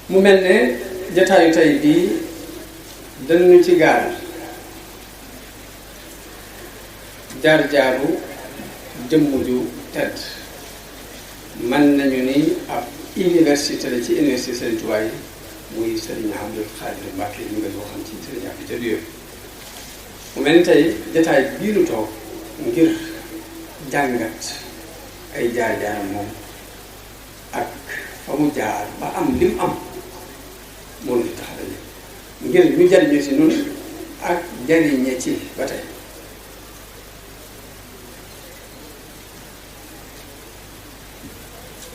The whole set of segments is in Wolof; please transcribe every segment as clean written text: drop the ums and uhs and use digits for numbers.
mu mel ne jataayu tey bii dañu ci gaar jaar-jaaru jëmm ju tedd mën nañu ni ab université la ci université Serigne Touba yi muy Serigne Abdou Khadir Mbacké ñu nga xam ci Serigne Abdou ca Diop mu mel ni tey jataay bii nu toog ngir jàngat ay jaar-jaaram moom ak fa mu jaar ba am lim am moo fi tax dañu ngir ñu jariñu si noonu ak jariñe ci ba tey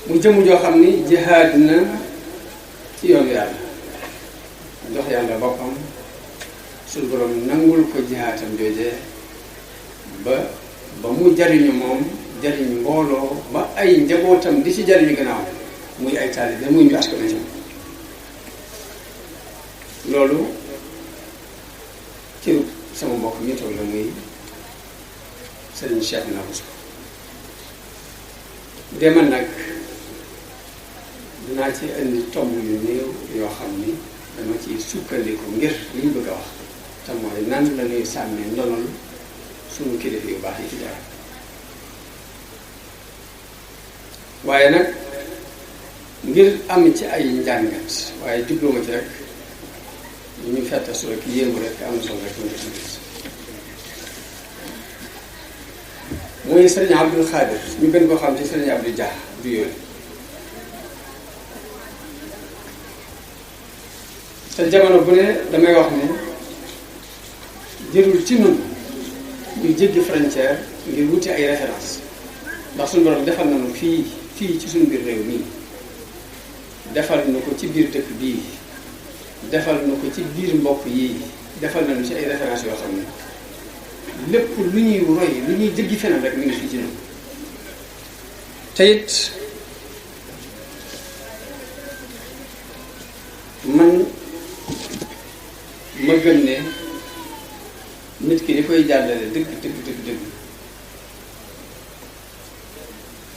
mu jëmm joo xam ni jihaad na ci yoonu yàlla jox yàlla boppam suñu borom nangul ko jihaatam joojee ba mu jariñu moom jariñ mbooloo ba ay njabootam di ci jariñu gannaaw muy ay taalibe muy ñu askan ci loolu ci sama mbokk mi toog la muy Serigne Cheikh Nabou demal nag dinaa ci indi tomb yu néew yoo xam ni dama ci sukkandiku ngir li ñu bëgg a wax te mooy nan la ñuy sàmmee ndonol suñu kilifa yu baax yi ci jaar waaye nag ngir am ci ay njàngat waaye jubluma ci rek ñu fette su rek yéemu rek am solo rek muy Serigne Abdou Khadir ñu gën koo xam ci Serigne Abdou Dia du yooyu te jamono bu ne damay wax ni jërul ci nun ñu jéggi frontière ngir wuti ay référence ndax suñu borom defal nañu fii ci suñu biir réew mii defal na ko ci biir dëkk bii defal na ko ci biir mbokk yii defal nañu ci ay référence yoo xam ne lépp lu ñuy roy lu ñuy jéggi feneen rek mi ngi fii ci ñun te it man ma gëm ne nit ki di koy jàllale dëgg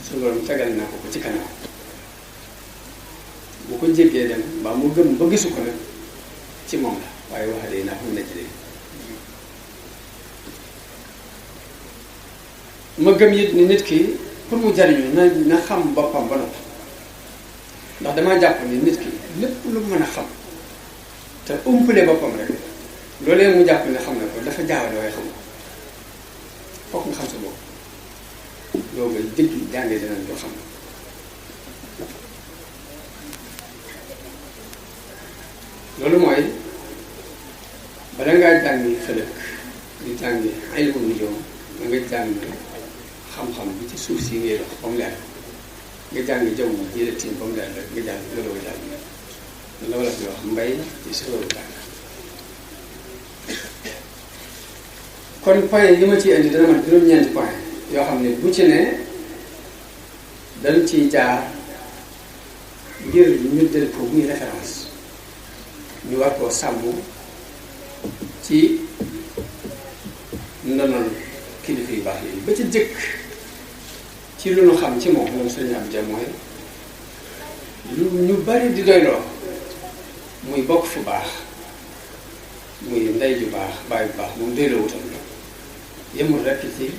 su loolu tegal naa ko ci kanam bu ko jéggee dem mbaa mu gëm ba gisu ko nag ci moom la waaye wax dëgg naa ko mu nekk léegi ma gëm it ni nit ki pour mu jariñu na xam boppam ba noppi ndax damaa jàpp ni nit ki lépp lu mën a xam te umpale boppam rek loolee mu jàpp ne xam na ko dafa jaawale waaye xam ko fokk nga xam sa bopp loo nga dëgg jàngee dinañ ko xam loolu mooy bala ngaa jàngi fëlëk di jàngi ilmu nujuum da nga jàng xam-xam bi ci suuf si ngay dox ba mu leer nga jàng jaww ji la tiim ba mu leer rek nga jàng loolu nga jàng la wala fi wax mbay ci sa loolu jàng kon point yi ma ciy indi dana mat juróom-ñeenti point yoo xam ne bu ci ne dañ ciy jaar ngir ñu del ko muy référence ñu war koo sàmm ci ndonol kilifa yu baax yi ba ci jëkk ci lu ñu xam ci moom Serigne Abdou Dia mooy lu ñu bari di doyloo muy bokk fu baax muy ndey ju baax baay bu baax moom doyloo wutam la yemul rekk ci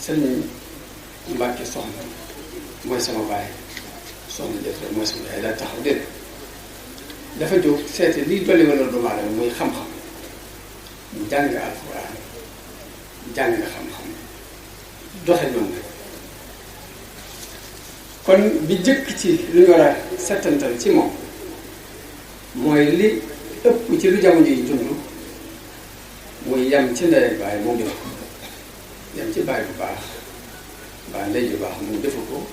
Serigne Mbacké soxna mooy sama baay soxna jëf rek mooy sama yaay daa taxaw déet dafa jóg seete liy dolli wala doomu aadama muy xam-xam jàng alxuraan jàng xam-xam doxe noonu kon bi jëkk ci lu ñu war a settantal ci moom mooy li ëpp ci lu jamono yi dund muy yam ci ndey ak baay moom defu ko yam ci baay bu baax mbaa ndey ju baax moom defu ko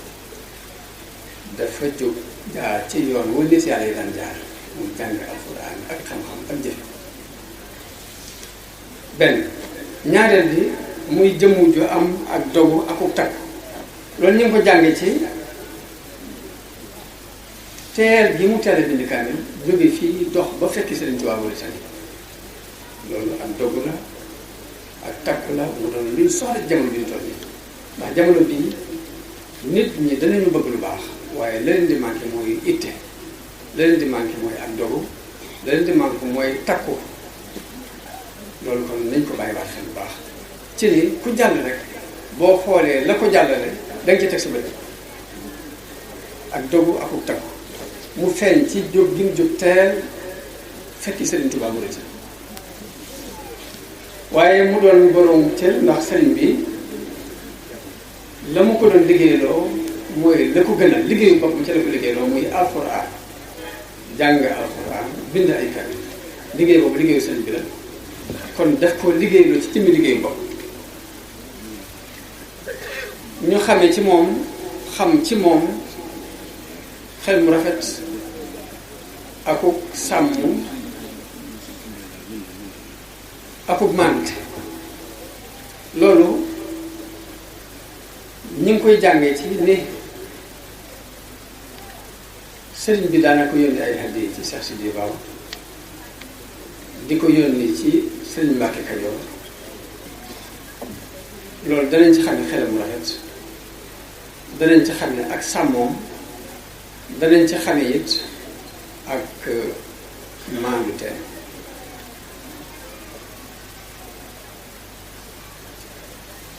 dafa jóg jaar ci yoon wala si yàlla yi daan jaar muy jàng alxuraan ak xam-xam ak jëfe benn ñaareel bi muy jëmm ju am ak dogu akuk takk loolu ñu ngi ko jànge ci teel gi mu teel a bind kaamil jóge fii dox ba fekki Sëriñ Tuubaa Mauritanie loolu ak dogu la ak takk la mu doon luy soxla jamono bi ñu toll nii ndax jamono bii nit ñi danañu bëgg lu baax waaye leneen di manqué mooy itte la leen di manqué mooy ak dogu la leen di manqué mooy takku loolu kon nañ ko bàyyi waat xel bu baax ci ni ku jàll rek boo xoolee la ko jàllale da nga ci teg sa bët ak dogu ak takku mu feeñ ci jóg gi mu jóg teel fekki Serigne Touba mu rëcc waaye mu doon borom cër ndax Serigne bi la mu ko doon liggéeyloo mooy la ko gënal liggéeyu boppam ci la ko liggéeyloo muy alxuraan jàng alxuraan bind ay kàddu liggéey boobu liggéeyu Serigne bi la kon daf ko liggéeyloo ci timmi liggéeyu bopp ñu xamee ci moom xam ci moom xel mu rafet akuk sàmm akuk mànte loolu ñu ngi koy jàngee ci ne sëriñ bi daana ko yónni ay hadiya ci Cheikh Sidi Baba di ko yónni ci sëriñ Mbàkke Kajoor loolu danañ ci xam ne xelam mu rafet danañ ci xam ne ak sàmmoom danañ ci xame it ak maandute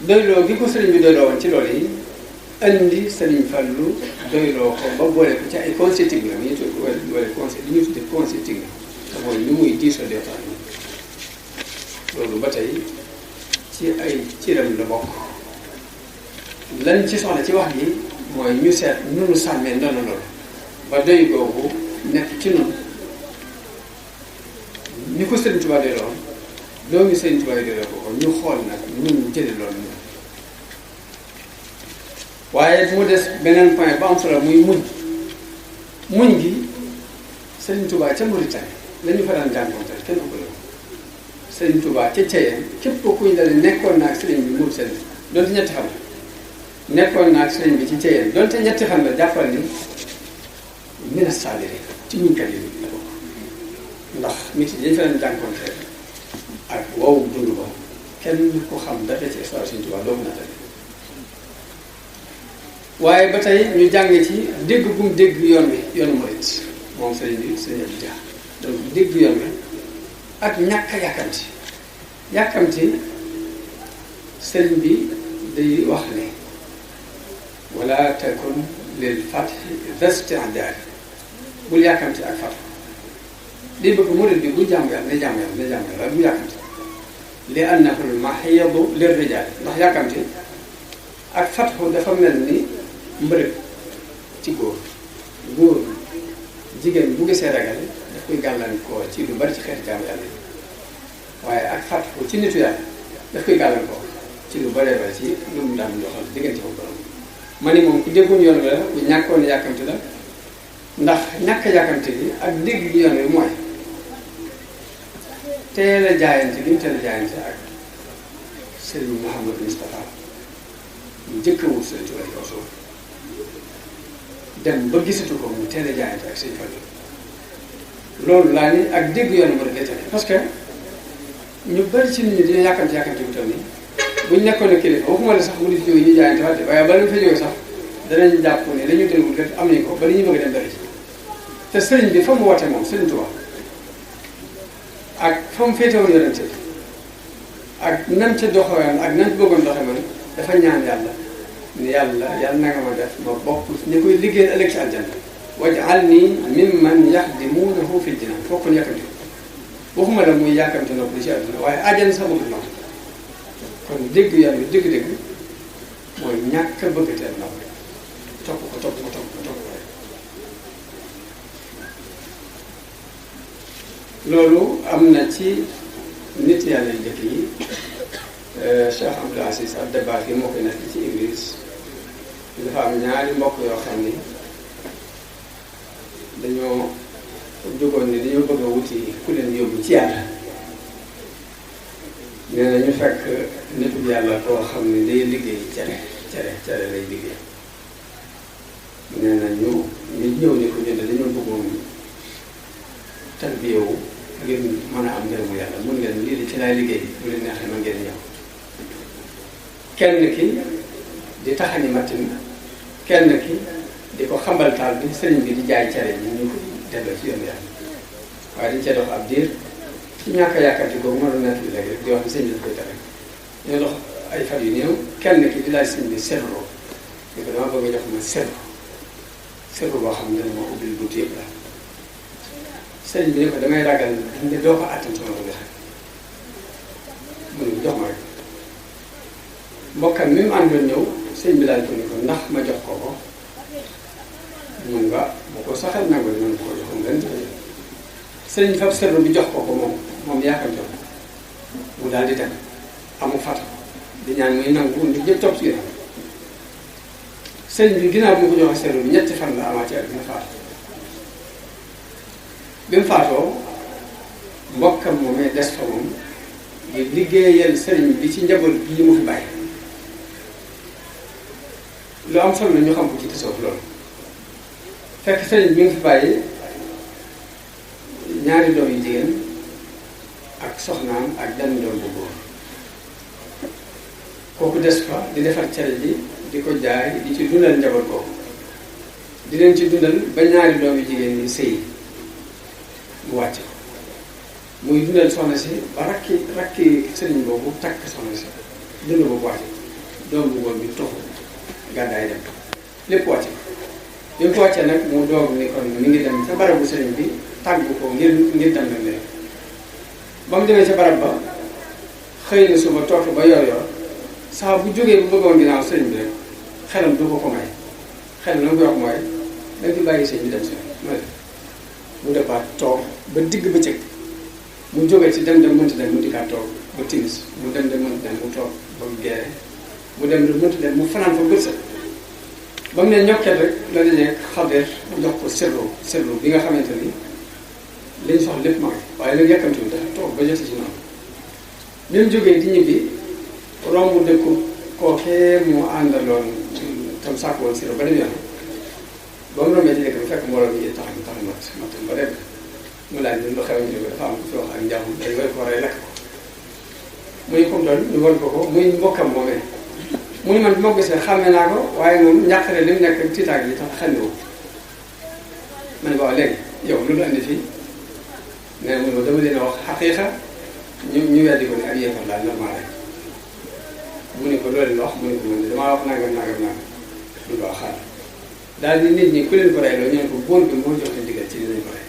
doyloo gi ko sëriñ bi doyloo woon ci loolu yi indi sëriñ Fallu doyloo ko ba boole ko ci ay conseil technique la ñu tudd wala conseil li ñuy tuddee conseil technique te mooy ni muy diisoo des fois loolu ba tey ci ay ciram la bokk lan ci soxla ci wax ji mooy ñu seet nunu sàmmee ndono loolu ba doy googu nekk ci noonu ñu ko Sëriñ Tuubaa doy lool doomi Sëriñ Tuubaa doy ko ñu xool nag ñun jële loolu ñun waaye mu des beneen point ba am solo muy muñ gi Sëriñ Tuubaa ca Mauritanie la ñu fa daan jànkonteel kenn ëppale ko Sëriñ Tuubaa ca Ceyeen képp ko kuñ dale nekkoon naa ak sëriñ bi muur seen doonte ñetti xam nekkoon naa ak sëriñ bi ci Ceyeen doonte ñetti xam la jàppal ni mina saabiri ci muñkat yi la bokk ndax nit yi dañ fa leen jànkonteel ak wow dund ba kenn ko xam dara ci histoire Sëriñ Tuubaa doo mën a tane waaye ba tey ñu jàng ci dégg gum dégg yoon wi yoonu murit moom sëriñ bi sëriñ Abdou Dia donc dégg yoon wi ak ñàkk a yàkkamti sëriñ bi day wax ne wala takun lil fathi isti'daad bul yàkkamti ak fatu day bëgg murid bi bu jàmm yàlla na jàmm yàlla waaye bu yàkkamti li annahu al-mahyadu lir-rijaal ndax yàkkamti ak fatu dafa mel ni mbërëg ci góor jigéen bu gisee ragal daf koy gàllankoor ci lu bari ci xeeti jàmm yàlla yi waaye ak fatu ci nitu yàlla daf koy gàllankoor ci lu baree bari ci lu mu daan doxal diggante ko borom ma ni moom ku déggoon yoon wi la ku ñàkkoon yàkkamti la ndax ñàkk yàkkamti bi ak dégg yoon wi mooy teel a jaayante gi mu teel a jaayante ak Serigne Mouhamadou Moustapha mu njëkk a wut Serigne Touba ci kaw suuf dem ba gisatu ko mu teel a jaayante ak Serigne Fallou loolu laa ni ak dégg yoon wi day tane parce que ñu bari ci nit ñi dina yàkkamti bu toll nii buñ nekkoon ak kilifa waxuma la sax mu di fi jóge ñu jaayante fàtte waaye bala ñu fa jóge sax danañ jàpp ne dañu déglu kat am nañ ko ba li ñu bëgg a dem bëri te sëriñ bi fa mu woote moom Sëriñ Tuubaa ak fa mu féetewoon yonente bi ak nam ca doxoon ak nam bëggoon doxe man dafa ñaan yàlla ni yàlla na nga ma def ma bokk ñu koy liggéeyal ëllëg ci aljanna waj'alni mimman yaxdimuunahu fil jinaan foo ko yàkkamti waxuma la muy yàkkamti nopp di ci àdduna waaye àjjana sax bëgg noonu kon dégg yoon bi dégg-dégg mooy ñàkk a bëgg teel na topp ko rek loolu am na ci nit yàlla yu njëkk yi Cheikh Abdoul Aziz Dabakh yi moo koy nekk ci Église dafa am ñaari mbokk yoo xam ni dañoo jógoon ni dañoo bëgg a wuti ku leen yóbbu ci yàlla nee na ñu fekk nit bi yàlla koo xam ne day liggéey cere lay liggéey nee na ñu ñëw ni ko ñu ne dañoo bëggoon tarbiyewu ngir mën a am ngërëmu yàlla mun leen lii di ci laay liggéey bu leen neexee ma ngeen ñëw kenn ki di taxani matin kenn ki di ko xambal taal bi sëriñ bi di jaay cere ji ñu delloo ci yoon yàlla waaye dañ cee dox ab diir ci ñàkk a yaakaar ci boobu ma doon nekk bi léegi di wax ni sëñ bi daf koy tere ñu dox ay fan yu néew kenn ki di laaj sëñ bi serro di ko dama bëgg a jox ma serro boo xam ne moo ubbil bunt yëpp la sëñ bi ne ko damay ragal ne doo ko àttan sama ko joxe mu ne jox ma rek mbokkam mi mu àndoon ñëw sëñ bi laaj ko ni ko ndax ma jox ko ko mun nga bu ko saxal nangu di mën ko jox ngeen sëñ fab serro bi jox ko ko moom yaakaar jox mu daal di dem amu fata di ñaan muy nangu ndi jëpp topp ci ginnaaw sëñ bi ginnaaw bi mu ko joxe serro bi ñetti fan la amaat dina faatu bi mu faatoo mbokkam moomee des fa moom di liggéeyal sëriñ bi ci njaboot bii mu fi bàyyi lu am solo la ñu xam ko ci tasawuf loolu fekk sëriñ bi nga fi bàyyi ñaari doom yu jigéen ak soxnaam ak benn doom bu góor kooku des fa di defar cere ji di ko jaay di ci dundal njaboot boobu di leen ci dundal ba ñaari doom yu jigéen ñi sëy mu wàcc ko muy dundal soxna si ba rakki sëriñ boobu takk soxna si dund boobu wàcc doom bu góor bi toxu gàddaay dem lépp wàcc ko bi mu ko wàccee nag mu doog ni kon mi ngi dem ca barabu sëriñ bi tàggu ko ngir dem nag léegi ba mu demee ca barab ba xëy na suba toog ba yor saa bu jógee bu bëggoon ginnaaw sëriñ bi rek xelam du ko may xelam na ko wax mooy da nga bàyyi sëriñ bi dem si mu defaat toog ba digg bëccëg mu jógee ci dem mënti dem mu dikkaat toog ba timis mu dem mënti dem mu toog ba geere mu dem mënti dem mu fanaan fa bët sa ba mu ne ñokkee rek la dañee xabeer mu jox ko serlo bi nga xamante ni liñ soxla lépp mag waaye nag yàkkamtu dafa toog ba jot ci noonu bi mu jógee di ñibbi romb dëkku kookee mu àndaloon tam sàkk woon siro ba dem yoon ba mu rombee ci dëkk bi fekk mbooloo mi tax mat ba dem mu laaj lu xew ñu ne ko dafa am ku fi wax ak njaaxum day war ko rey lakk ko muy comme doon ñu won ko muy mbokkam moomee mu ni man bi ma gisee xàmme naa ko waaye moom ñàkkare li mu nekk tiitaag yi tax xel woo ma ne ko waaw léegi yow lu la indi fii nee na mu dama leen a wax xaqiiqa ñu weddi ko ne ak yéefar daal normal rek mu ne ko loolu la wax mu ne ko man damaa wax nangam lu ko wax xaar daal ni nit ñi ku leen ko rey loolu ñu ne ko bool bi moo jox te ndigal ci dinañ ko rey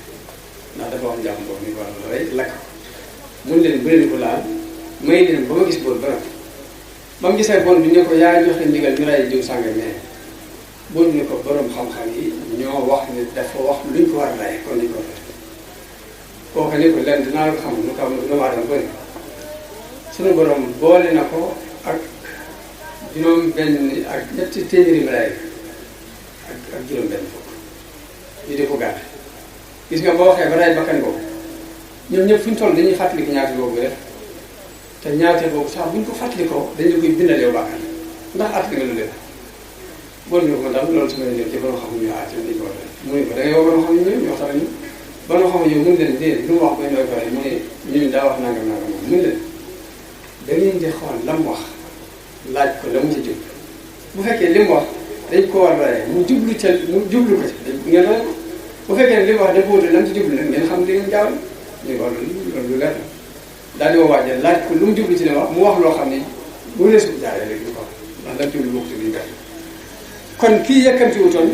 ndax dafa wax njàmm boobu ni ko war a rey lakk mun leen bu leen ko laal may leen ba ma gis bool ba ba mu gisee bon bi ne ko yaa joxe ndigal ñu rey jiw sànga mais bon ne ko borom xam-xam yi ñoo wax ne dafa wax luñ ko war a rey kon nañ ko def kooku ne ko lenn dinaa la ko xam lu ko am doomu aadama bëri suñu borom boole na ko ak juróom benn ak ñetti téeméeri malaayika ak juróom benn fukk ñu di ko gàtt gis nga boo waxee ba rey bakkan boobu ñoom ñëpp fu ñu toll dañuy fàttaliku ñaata boobu def te ñaata boobu sax bu ñu ko fàttalikoo dañu koy bindal yow bakkan ndax at nga lu def bon ñu ko daal loolu su ma leen ci ba nga xam ne ñu aat dañu ko war a mu ne ko da ngay woo ba nga xam ne ñoom ñoo tax ñu ba nga xam ne yow mun leen déedéet lu mu wax ba ñu koy mu ne ñun daa wax nangam mun leen da ngeen di xool la mu wax laaj ko la mu ci jub bu fekkee li mu wax dañ ko war a rey mu jublu ca mu jublu ko ci ngeen rey ko bu fekkee ne li mu wax dafa wute la mu ci jublu nag ngeen xam li ngeen jaawal ñu ko loolu lu leer daal di ko waajal laaj ko lu mu jublu ci li wax mu wax loo xam ne bu ne suuf jaaree léegi du ko ndax la jublu bokk ci liñ def kon kii yàkkamti wutoon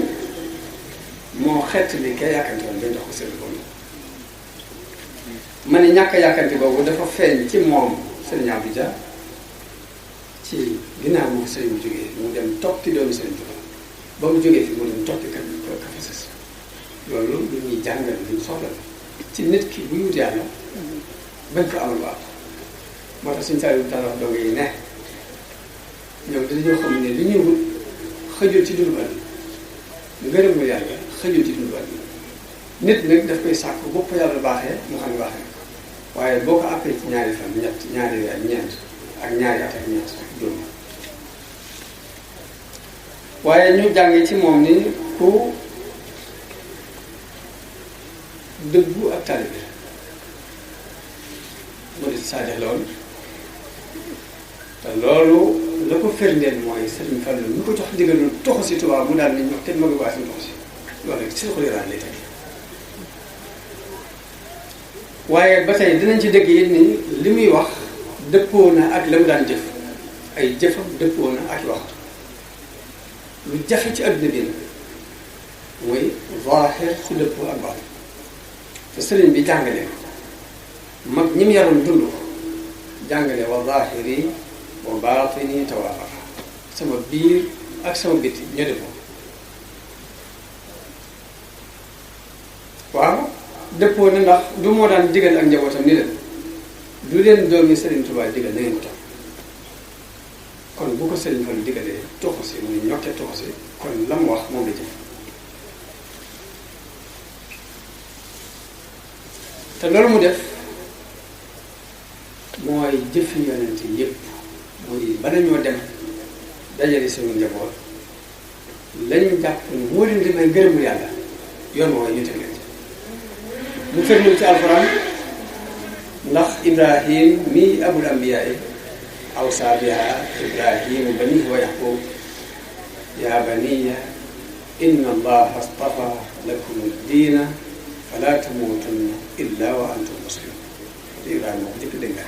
moo xett li kay yàkkamti woon dañ jox ko seen bopp ma ne ñàkk a yàkkamti boobu dafa feeñ ci moom Sëriñ Abdou Dia ci ginnaaw bu sëriñ bu jógee mu dem tokki doomu sëriñ Tuubaa ba mu jógee fi mu dem tokki ka fa sës loolu lu ñuy jàngal lu ñu soxla ci nit ki bu wut yàlla bañ ko amal baax moo tax suñu saa yu taal wax dong yi ne ñoom dañoo xam ne li ñuy wut xëjul ci dundu àdduna ngërëmu yàlla xëjul ci dundu àdduna nit nag daf koy sàkk bopp yàlla baaxee mu xam ne baaxee na ko waaye boo ko appee ci ñaari fan ñett ñaari weer ñeent ak ñaari at ak ñeent juróom waaye ñu jàngee ci moom ni ku dëggu ak taalibe mu di saade loolu te loolu la ko firndeel mooy Sëriñ Fallu ñu ko jox ndigalul toxu si Tuubaa mu daal ni ñox kenn ma ngi waa si toxu si loolu rek si xoli raan lay teg waaye ba tey dinañ ci dégg it ni li muy wax dëppoo na ak la mu daan jëf ay jëfam dëppoo na ak wax lu jafe ci adduna bi mooy zaahir su dëppoo ak baatin te sëriñ bi jàngale mag ñi mu yaroon dund ko jàngale wa zaahiri wa baatini tawaafaqa sama biir ak sama biti ñoo defoo waaw dëppoo na ndax du moo daan digal ak njabootam ni leen du leen doomi Sëriñ Tuubaa digal na ngeen ko topp kon bu ko Sëriñ Fallu digalee toxu si muy ñokke toxu si kon la mu wax moom la jëf te loolu mu def mooy jëfi yonent yépp mooy bala ñoo dem dajale suñu njaboot lañu jàpp ni moo leen di may gërëmu yàlla yoon woowu ñu teg leen mu firnde ci alxuraan ndax Ibrahim mi abul ambiyaa awsaa bihaa Ibrahimu banihi wa yaqub yaa baniya inna allaha astafaa lakum ad-diina falaa tamuutunna illaa wa antum muslimuun te Ibrahima moo ko jëkk dégg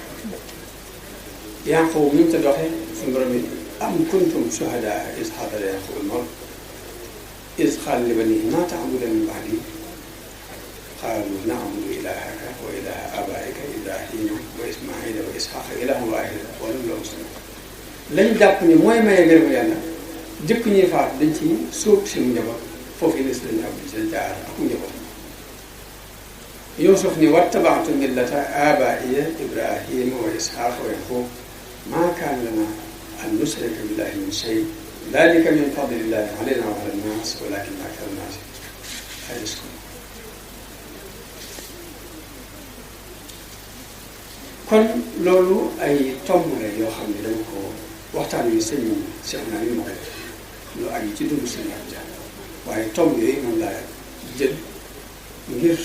Yaqub mi mu ta doxee suñu borom yi am kuntum shuhadaa iz hadara Yaqubu al-mawt iz qaala li baniihi maa ta'buduuna min ba'dii qaaluu na'budu ilaahaka wa ilaaha aabaa'ika Ibraahiima wa Ismaa'iila wa Isxaaqa ilaahan waahidan wa lahu muslimuun lañ jàpp ni mooy maye ngërëmu yàlla jëkk ñuy faat dañ ci sóob seen njaboot foofu yi des lañu am seen jaar ak njaboot Yuusuf ni wattaba'tu millata aabaa'iya Ibraahiima wa Isxaaqa wa Yaquub maa kaana lanaa an nushrika billaahi min shay' dhaalika min fadlillaahi alaynaa wa ala nnaas walaakinna akthara nnaasi laa yashkuruun kon loolu ay tomb la yoo xam ne dama ko waxtaan wi sëñ Cheikh naa ni ma koy def lu aju ci dund sëñ Abdou Dia waaye tomb yooyu moom laa jël ngir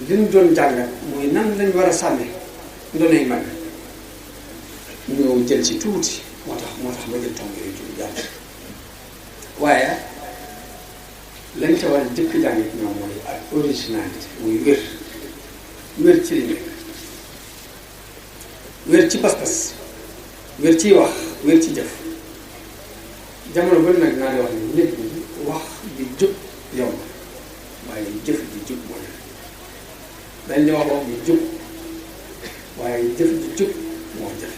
li ñu doon jàngat mooy nan lañ war a sàmme ndonay mag ñoo jël ci tuuti moo tax ma jël tomb yooyu tuuti jàng waaye lañ ca war a jëkk jàngit ñoom mooy ak originalité muy wér ci li nekk wér ci pas-pas wér ciy wax wér ci jëf jamono bëri nag naa di wax ne nit ñi wax di jub yomb waaye jëf di jub mooy dañ di wax di jub waaye jëf di jub moo jëf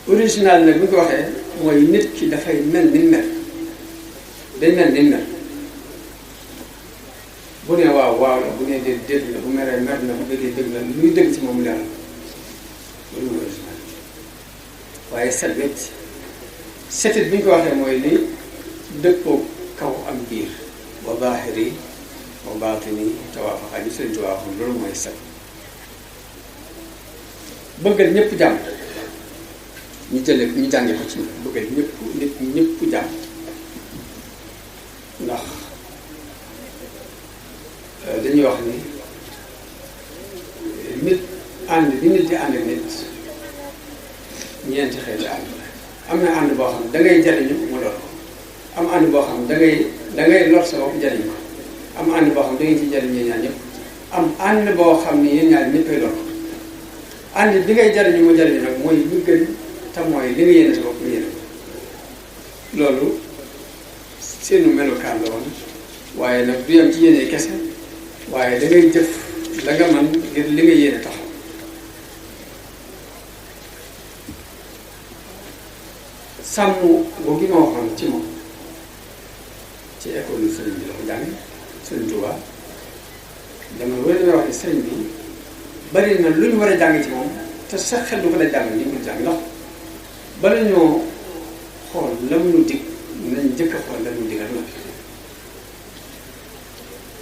original nag bu ñu ko waxee mooy nit ki dafay mel ni mel day mel ni mel bu ne waaw waaw la bu ne déet la bu meree mer na bu bëggee dëgg la luy dëgg ci moom leer loolu mooy original waaye set wecc setit bi ñu ko waxee mooy li dëppoo kaw ak biir wa zaahiri wa baatini tawaafaqa ñu seen tawaafaqa loolu mooy set bëggal ñëpp jàmm ñu jànge ko ci bëggal ñëpp jàmm ndax dañuy wax ni nit ànd bi nit di ànd ak nit ñeenti xeeti ànd am na ànd boo xam da ngay jariñu mu lor ko am ànd boo xam da ngay lor sa bopp jariñ ko am ànd boo xam da ngay ci jariñ yéen ñaar ñëpp am ànd boo xam ni yéen ñaar ñëppay lor ko ànd bi ngay jariñu mu jariñu nag mooy li gën te mooy li nga yéene sa bopp nga yéene loolu seenu melukaan la woon waaye nag du yam ci yéene kese waaye da ngay jëf la nga man ngir li nga yéene taxaw sàmm boo gi ma waxoon ci moom ci école sëriñ bi la ko jàng sëriñ Tuubaa dama wéy damay wax ne sëriñ bi bari na lu ñu war a jàng ci moom te sax xel du ko la jàng li mu jàng ndax bala ñoo xool la mu nu dig nañ njëkk a xool la mu digal noppi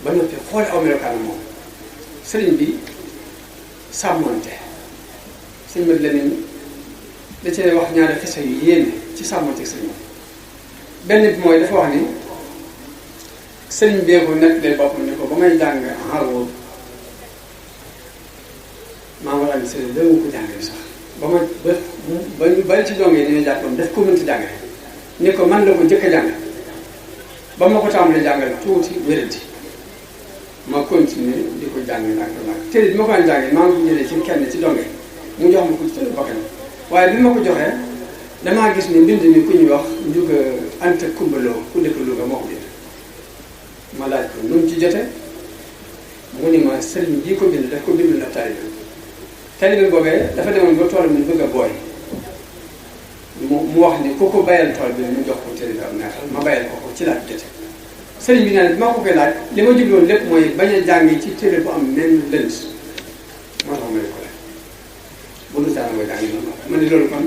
ba noppi xoole aw melokaanam moom sëriñ bi sàmmonte sëñ mat leneen da cee wax ñaari xisa yu yéene ci sàmmonte sëriñ moom benn bi mooy dafa wax ni sëriñ bee ko nekk leen boppam ni ko ba may jàng enrob maa war a ni sëriñ da nga ko jàngale sax ba ñu bari ci dong yi dañoo jàppoon daf ko mënti jàngale ni ko man la ko jëkk a jàngal ba ma ko tàmbalee jàngal tuuti wéradi ma continuer di ko jàng ndànk téere bi ma ko daan jàngee maa ngi ko jëlee ci kenn ci donge mu jox ma ko ci tëdd bakkan waaye bi ma ko joxee damaa gis ne mbind mi ku ñuy wax Njuga Anta Kumbaloo ku dëkk Louga moo ko bind ma laaj ko nu mu ci jote mu ni ma sëriñ bii ko bind daf ko bind na taalibe boobee dafa demoon ba tool bi bëgg a booy mu wax ni ku ko bayal tool bi mu jox ko téere bi am neexal ma bayal ko ci laaj jote sëriñ bi nee na bi maa ko koy laaj li ma jubloon lépp mooy bañ a jàng ci téere bu am nen lënt moo tax ma ne ko laaj bu dul daana koy jàng noonu ma ne loolu kon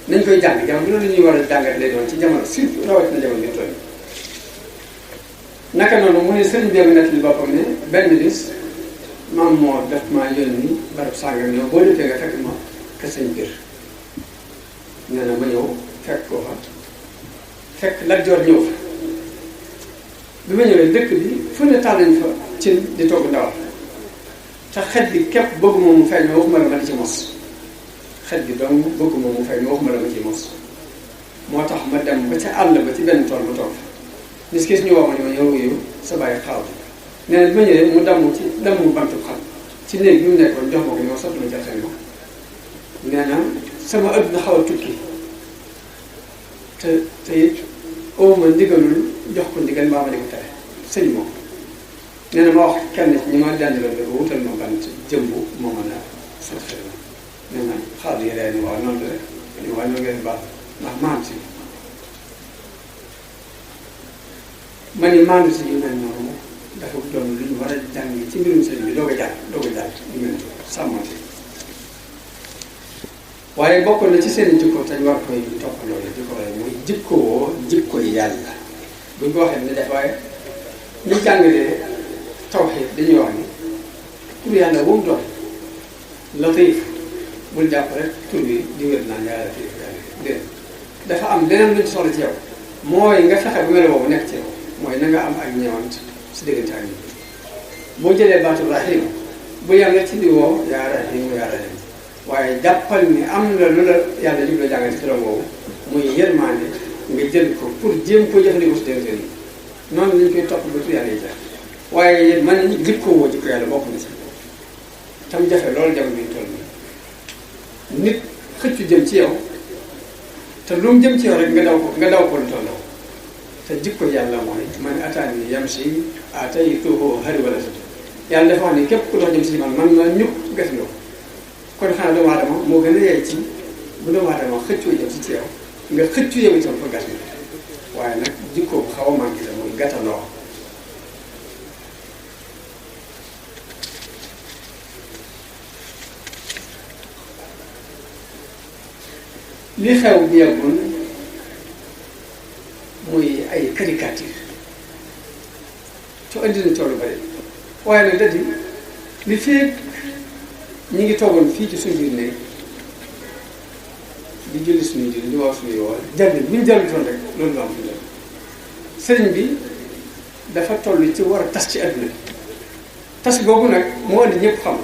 nañ koy jàng jamono bi loolu ñuy war a jàngat lay doon ci jamono surtout rawatina jamono bi toll naka noonu mu ne sëriñ bi nekk li boppam ne benn bis maam moo def maa yónni barab sàngam yow boo defee nga fekk ma ka sëñ biir nee na ma ñëw fekk ko fa fekk Lat Joor ñëw fa bi ma ñëwee dëkk bi fu ne taal nañ fa cin di togg ndawal te xet bi képp bëgg moom mu feeñ ma waxuma la ma di ci mos xet bi donc bëgg moom mu feeñ ma waxuma la ma ci mos moo tax ma dem ba ca àll ba ci benn tool ma toog nis gis ñu woo ma ne ma yow sa bàyyi xaaw nee na bi ma ñëwee mu damm bantu xam ci néeg bi mu nekkoon jox ma ko ñoo sotti ma jaxee ma nee na sama adduna xaw a tukki te it ma ndigalul jox ko ndigal mbaa ma di ko tere sëñ moom nee na ma wax kenn ci ñi ma dandiloo ne wutal ma bant jëmb moo mën a sant xel ma nee na xaal yi day ni waaw noonu rek ni waaw ñoo ngeen baax ndax maam si ma ni maam si yu mel noonu dafa doon lu ñu war a jàng ci mbirum sëñ bi doog a jàng ñu mel sàmmante waaye bokk na ci seen jikko te ñu war koy toppaloo di ko roy muy jikko yàlla buñ ko waxee ne def waaye ñu jàngalee tawxiid dañuy wax ni tur yàlla bu mu doon latiif bul jàpp rek tur bi di wér naan yaa latiif yàlla déedéet dafa am leneen luñ soxla ci yow mooy nga fexe bu mel boobu nekk ci yow mooy na nga am ak ñeewant si diggante ak ñi boo jëlee baatu rahim bu yàlla ci di woo yaa rahim waaye jàppal ni am na lu la yàlla jublu jàngale ci turam boobu muy yërmande nga jël ko pour jéem ko jëfandikoo si déwén yi noonu lañ koy topp ba tur yàlla yi jax waaye man nañu jikko woo jikko yàlla bokk na si tam jafe loolu jamono bi ñu toll nii nit xëccu jëm ci yow te lu mu jëm ci yow rek nga daw ko lu tolloo te jikko yàlla mooy man ataani yamshi ataytuhu harwalatan yàlla dafa wax ni képp ku dox jëm si man ma ñukk gas nga ko kon xanaa doomu aadama moo gën a yey ci bu doomu aadama xëccoo jëm si ci yow nga xëccu yow itam fa gas nga waaye nag jikko bu xaw a manqué la muy gàttaloo li xew bi yàggul muy ay caricature to andi na toolu bari waaye nag dadi li fii ñi ngi toogoon fii ci suñu biir néeg di julli suñuy julli di wax suñuy woor jàll bu ñu jàllutoon rek loolu du am fi dem sëriñ bi dafa toll ci war a tas ci àdduna bi tas googu nag moo andi ñëpp xam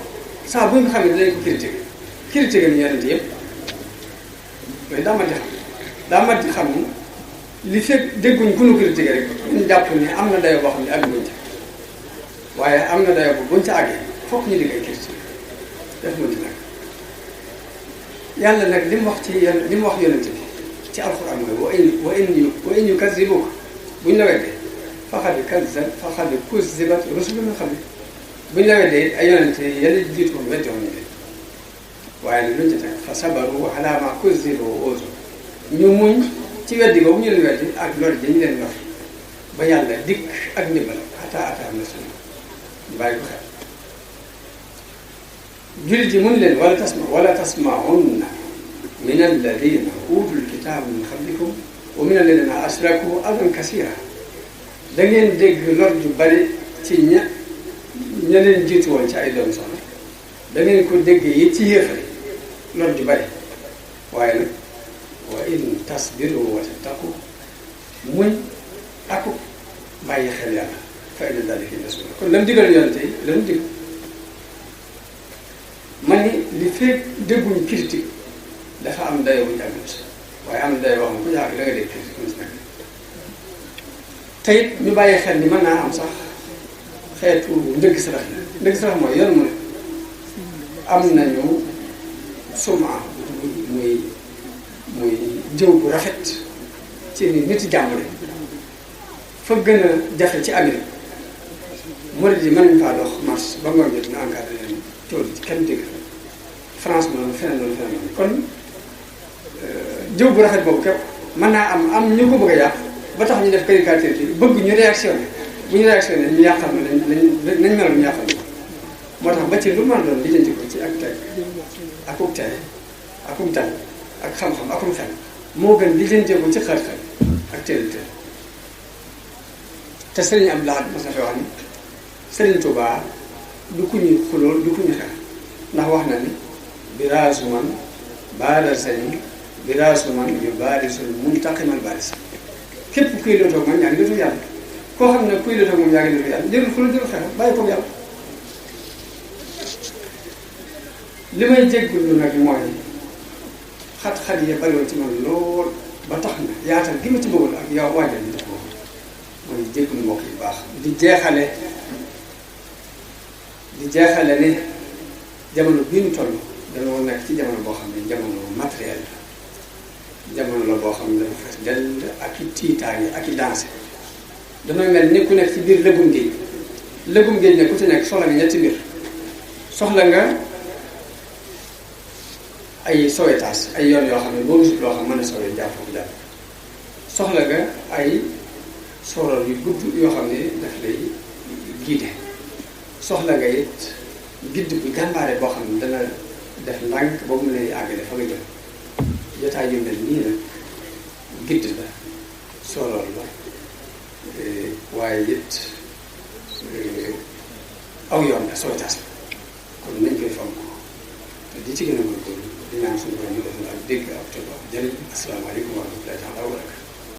saa bu ñu xamee dinañ ko critiquer ni yonent yëpp mais daa mat di xam ni li fekk dégguñ ku nu critiquer rek ñu jàpp ni am na dayo boo xam ne àgguñ ca waaye am na dayo bu buñ ca àggee fokk ñu di koy critiquer def mënti nag yàlla nag li mu wax ci li mu wax yonent bi ci alxuraan mooy wa in yukazzibuka buñ la weddee faqad kuzzibat rusulun min qablik buñ la weddee ay yonent yàlla jiitu woon weddi woon ñu leen waaye nag luñ ci teg fa sabaru ala ma kuzzibu wa uzu ñu muñ ci weddi boobu ñu leen weddi ak lor dañu leen lor ba yàlla dikk ak ndimbal ata nasruna ñu bàyyi ko xel jullit yi mun leen wala tasmaunna min alladina utul kitaaba min qablikum wa min alladina ashraku adan kasira da ngeen dégg lor ju bari ci ña leen jiitu woon ci ay doom soxna da ngeen ko dégg yi ci yéefari lor ju bari waaye nag wa in tasbiru wa tattaqu muñ aku bàyyi xel yàlla fa inna dalika yasir kon lam digal yonente yi lam dig man ni li fekk dégguñ critique dafa am dayoo bu ñu àggut waaye am na dayoo boo xam ne ku yàgg da nga dégg critique mu si nekk te it ñu bàyyi xel ni mën naa am sax xeetu ndëgg sarax la ndëgg sarax mooy yoon mu ne am nañu suma muy jëw bu rafet ci nit jàmm la fa gën a jafe ci Amérique murid yi mën nañu faa dox marche ba ngoon jot na encadré leen tool ci kenn dégg France noonu feneen kon jëw bu rafet boobu képp mën naa am ñu ko bëgg a yàq ba tax ñu def caricature bi bëgg ñu réactionné bu ñu réactionné ñu yàqal na nañ meloon ñu yàqal moo tax ba ci lu mën doon lijjanti ko ci ak teg akub tey akub dal ak xam-xam akum xel moo gën lijjanti ko ci xel-xel ak teel te Serigne Abdou Lahad mos na fi wax ni Serigne Touba du ku ñuy xulool du ku ñu xeex ndax wax na ni biraasu man baarasani biraasu man yu baarisul muntaqimal baaris képp kuy lootoog man yaa ngi lootoog yàlla koo xam ne kuy lootoog moom yaa ngi lootoog yàlla jërul xuloo jërul xeex bàyyi koog yàlla. li may jéggulu nag mooy xat-xat yi bariwoon ci man lool ba tax na yaatal gi ma ci bëggoon ak yow waajal ñu def ko mooy jéggulu mbokk yi baax di jeexale ne jamono bii ñu toll dañoo nekk ci jamono boo xam ne jamono matériel la jamono la boo xam ne dafa fees dell ak i tiitaange ak i dansé damay mel ni ku nekk ci biir lëgum géej ne ku ci nekk soxla nga ñetti mbir soxla nga ay sauvetage ay yoon yoo xam ne boo gisul loo xam mën a sauvé jàpp foofu jàpp soxla nga ay soror yu gudd yoo xam ne daf lay guidé soxla nga it gidd bu jàmbaare boo xam ne dana def ndànk boobu mu lay àggale fa nga jëm jotaay yu mel nii nag gidd la soror la waaye it aw yoon la sauvetage la kon nañ koy fonk te di ci gën a góorgóorlu di ñaan suñu borom ñu def ak dégg ak topp jërëjëf asalaamaaleykum wa rahmatullahi taala wa barakatu